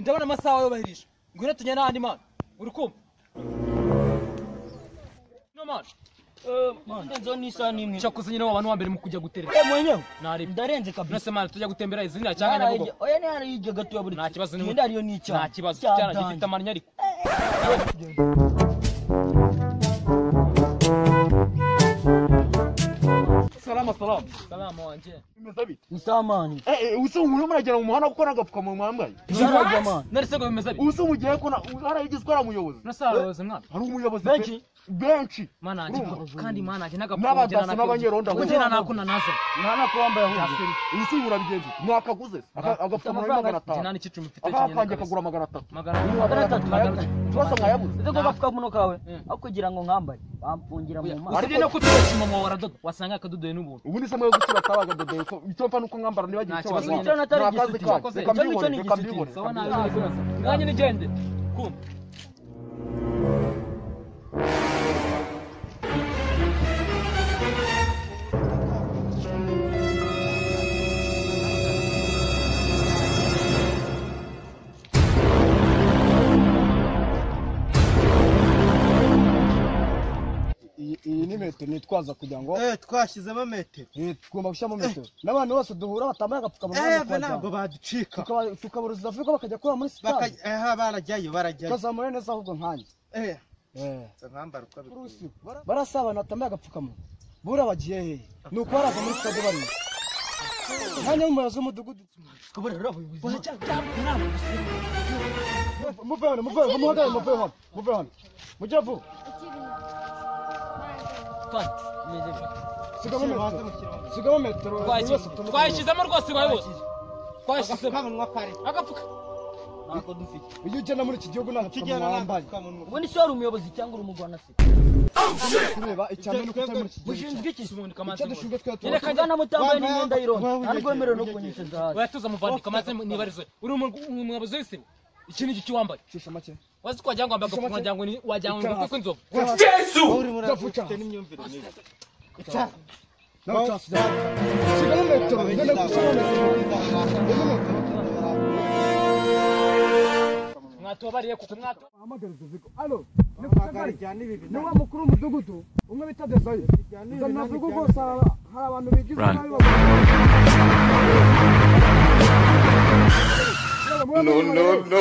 Ndabona amasaha yubahirije. Ngwino tujye n'ahandi man. Uri kumva? No man. Ndenzo ni isaha n'imwe. Cyakoze nyine abantu wa mbere mu kujya guterera. Mwenyewe. Nari. Ndarenze kabisa. Nose man tujya gutembera izina cyangwa Nyabugogo. Oya ni hari ijya gato ya buri. Nta kibazo ni. Ngenda ariyo ni icyaha. Nta kibazo. Cyana gifite amanya ariko. Salama salama. Salama wanje. Bimeze bite? Ni samani. Usi umuntu muragera mu muhanda kuko nagapfukamunwa mwambaye. Nari se ngo bimeze bite? Usi mugiye ko harayigize ko ari umuyobozi. Nose abayobozi mwana. Hari umuyobozi benshi. Benshi. Mana anje kandi mana anje nagapfukamunwa n'abadaso n'abanyerondo. Kugira nako nanaza. Nta nako wambaye ahubwo. Usi urabigenza. Mwakaguze agapfukamunwa 500. Nta n'icumi mfite kinene. Aka kanjye kagura 300. 300. Twese mwayabuze. Ndiko gapfukamunwa kawe aho kugira ngo nkambaye bamfungira mu maso. Usibye no kutubashima mu waradodo wasanga akadodoye n'ubuntu. Ubundi se mwe gukira tabaga ko icyo mfa nuko mwambara nibagiye icyo kibazo. Icyo natari igisuti. Reka mbibone, reka mbibone. Sawa nabi kibazo. Mwanya nigende. Kumva. Iyi ni metero nitwaza kugira ngo twashyizemo metero. Tugomba gushyiramo metero n'abantu bose duhura batambaye agapfukamunwa ntabwo baducika tukaburuza Afurika bakajya kuba muri sitade barajyayo barajyayo tukazamura neza ahubwo nkanjye nkambara uko bikwiye. Barasa abantu batambaye agapfukamunwa bura bagiye hehe ni uko baraza muri sitade barimo mwanya w'umuyobozi w'umudugudu muve hano muve hano muhagarare muve hano muve hano mujye vuba. Sigamo metero. Twashyizemo rwose bayobozi. Twashyizemo agapfuka. Ntabwo dufite. Iyo ugenda muri iki gihugu nta gapfukamunwa wambaye. Ubundi se wari umuyobozi cyangwa uri umugwanasi? Kureba icyambere nuko utari muri iki gihugu. Ushinzwe iki? Icyo dushinzwe twe tuba. Tugana mutambaye n'imyenda y'irondo. Ntabwo wemerewe no kunyishyuza hasi. Uratuza muvandi kamaze nibarize. Uri umuyobozi w'isibo. Iki ni iki wambaye? Cisha make. Wazi ko wagira ngo wambaye agapfukamunwa wagira ngo ni wagira ngo ni kw'inzovu. Yesu! Ufite n'imyumvire mibi. Nawe cyasi. Sigamo metero. Ngende gushyiramo metero. Mwatubabariye kuko mwatuhamagariza uzigo. Allo, ni kutagari. Ni wa mukuru w'umudugudu umwe bita Desaye. Zanavuga rwose hari abantu bigize nabi. No, no, no.